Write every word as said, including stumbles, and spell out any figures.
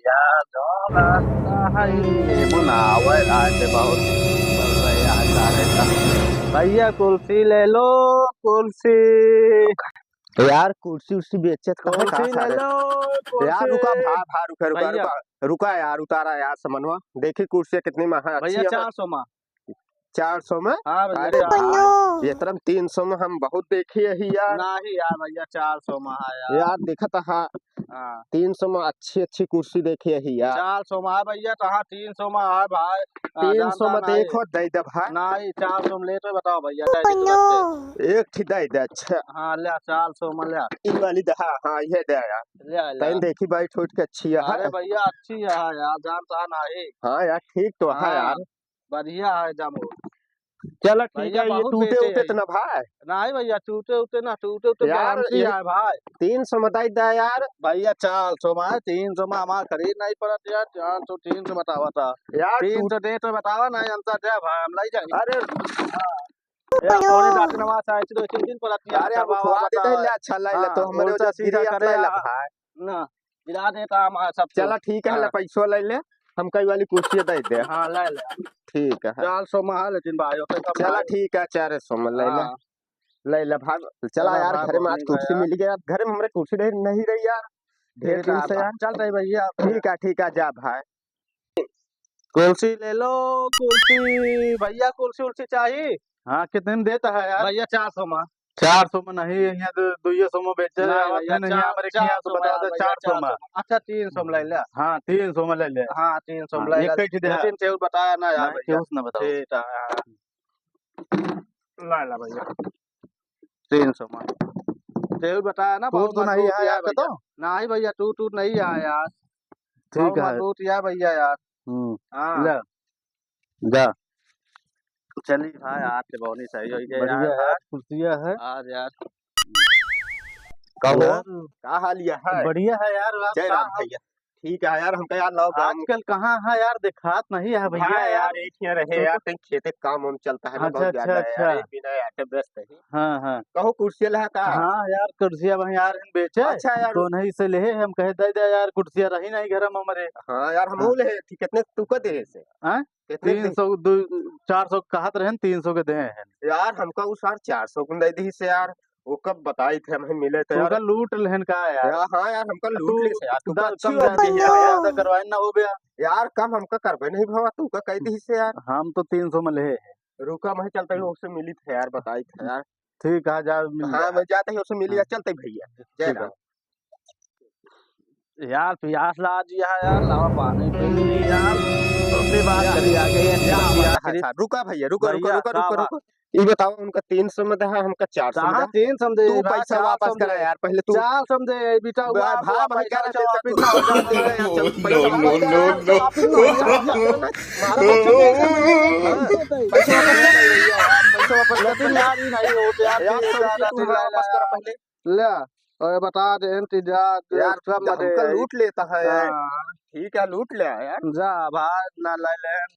भैया, जो रास्ता है, ये मुनावर आज बहुत बढ़ रहा है, आता रहता। भैया, कुर्सी ले लो, कुर्सी। यार, कुर्सी उर्सी बेचत कहाँ, कुर्सी कहाँ ले सारे? लो, यार, कुर्सी। रुका, भा, भा, रुका, रुका, भैया। रुका, रुका यार, उतारा यार, समनवा। देखी कुर्सी कितनी महंगा, अच्छी भैया, है। चार सौ मा। चार सौ में? हाँ भैया, अरे चार सौ। भाई, ये तरह तीन सौ में हम बहुत देखी है यार। नहीं यार भैया, चार सौ में है यार। यार, देखत हा, हाँ। तीन सौ में अच्छी अच्छी कुर्सी देखी है यार। चार सौ में है भैया, तो हाँ, तीन सौ में है भाई। आ, तीन सौ जानता में नहीं। देखो, दे दे भाई। नहीं, चार सौ में ले तो बताओ भैया, दे दे तो बच्चे। एक ठी दे दे, अच्छा। हाँ, ले, चार सौ में ले। ई वाली दे, हाँ, हाँ, ये दे यार। ले, ले। तैं देखी भाई, ठोट के अच्छी है। अरे भैया, अच्छी है यार, जानता नहीं। हाँ यार, ठीक तो है हाँ। यार। बढ़िया है जमो। चला ठीक भैया, है, ये बहुत टूटे बेचे उटे है। तो ना भाई? नहीं भैया, टूटे उटे ना, टूटे उटे यार, गारंटी ये है भाई। तीन सौ में दे दे यार। भैया, चार सौ में है, तीन सौ में हमार खरीद नहीं पड़त यार, चार सौ, तीन सौ बतावा था। यार, तीन सौ टूट- दे तो बतावा ना, अंतर दे भाई, हम ले जाए। अरे। हाँ। यार, थोड़े जाते ना वहाँ से आए थे, दो तीन दिन पड़त यार, अरे, अब दबावा उठवा दे बता। ले, अच्छा ले ले, हाँ, तो हमारे उल्टा वजह से सीधा गिरी करे ले यार। भाई। ना। गिरा देता हमारा सब चला, कुछ। ठीक है, हाँ। ले पैसो ले ले, हमका ई वाली कुर्सी दे दे। हाँ, ले ले। ठीक है। चार सौ में है, लेकिन भाई, ओके, कम चला, भाई। ठीक है, चार सौ में ले ले। हाँ। ले ले भाग, चला चला यार, भाग, घरे में आज बनी कुर्सी गया। मिल गया। घरे में हमरे कुर्सी नहीं, नहीं रही यार, ढेर ठीक दिन है, से यार। चल रही भैया। ठीक है, ठीक है, जा भाई। कुर्सी ले लो, कुर्सी। भैया, कुर्सी उर्सी चाहिए? हाँ, कितने में देता है यार? भैया, चार सौ में। चार सौ में नहीं, यहाँ तो दुइये सौ में बेचे ना जावत भैया, है, नहीं, चार, हमारे चार यहाँ तो सौ में बता यार दे, भैया, चार सौ में। चार सौ में। अच्छा, तीन सौ में ले ले। हाँ, तीन सौ में ले ले। हाँ, तीन सौ में हाँ, ले ले। एक ही दे। लेकिन केहू बताया ना यार नहीं, भैया। केहू से ना बताओ। ठीक है यार। ला, ला भैया। तीन सौ में। केहू बताया ना, टूट बहुत तो नहीं मजबूत है यार यार भैया। तो? नहीं भैया, टूट, टूट नहीं है यार। ठीक बहुत है। मजबूत यार भैया यार। हम्म। हाँ। ले। जा। चली भाई, आज के बहनी सही होई गई बढ़िया यार, है, आज। कुर्सिया है। आज यार। कहो, यार, का हाल है? बढ़िया है यार, आप जय का राम हाल? भैया। ठीक है यार, हमका यार लव गाँव आजकल कहाँ है यार, देखात नहीं है भैया हाँ यार। यार, एक ही रहे तो यार, कहीं खेते काम वाम चलता है ना, अच्छा, बहुत ज्यादा अच्छा, है यार, अच्छा। एक बिना यार के व्यस्त है। हाँ, हाँ। कहो कुर्सिया लहा का? हाँ यार, कुर्सिया वहीं आ रहे हैं बेचे। अच्छा यार। तो नहीं से ले, हम कहे दे दे यार, कुर्सिया रही नहीं घर में हमारे। हाँ यार, हम हाँ। ले, ठीक, कितने तू का दे से? हाँ? कितने तीन सौ, दे? दो, चार सौ कहत रहे, तीन सौ के दे हैं। यार, हमका उ सार चार सौ को दे दी से यार, वो कब बताई थे, हमें मिले थे तू यार। का लूट लेहन का यार? यार, हाँ यार, हमका लूट तू ले से यार, तू का दस अच्छी कम बात ज्यादा है यार। ज्यादा करवाए ना हो बे यार। यार, कम हमका करबे नहीं भवा, तू का कह दी से यार। हम तो तीन सौ में ले हैं। रुका, मैं चलता हूँ, उससे मिली थे यार, बताई थे यार। ठीक है, जा मिल हाँ, जा। मैं जाता ही उससे मिली, हाँ। चलते भैया। जय ठीक है। राम। यार, प्यास लाग गया है यार, लावा पानी पी ली यार। सबसे बात यार, करी आगे, यार, यार, यार, यार, यार, रुका भैया, रुका, रुका, भैया, रुका, का रुका, बात? रुका। ई बताओ, उनका तीन सौ में दे, हमका चार सौ में कहाँ दे। तीन सौ में दे तू भाई, पैसा चार सौ वापस में करा दे। यार, पहले तू चार सौ में दे, बेटा, बा-, हुआ, भाई, हुआ, भाई, पैसा करा, वापस चल, करा। चल, चल, चल, चल, चल, चल, चल, चल, चल, चल, चल, चल, चल, पैसा वापस कर, पैसा वापस कर, लेकिन यार, ई नहीं होत यार, यार, ये सौ रुपया ज्यादा तू चिल्ला वापस कर रहा है। पहले। ले, और बता दे, इंतजार, यार, सब मजे हमका है। लूट लेता है यार। हाँ। ठीक है, लूट ले यार। जा, भाई, ना ले ले,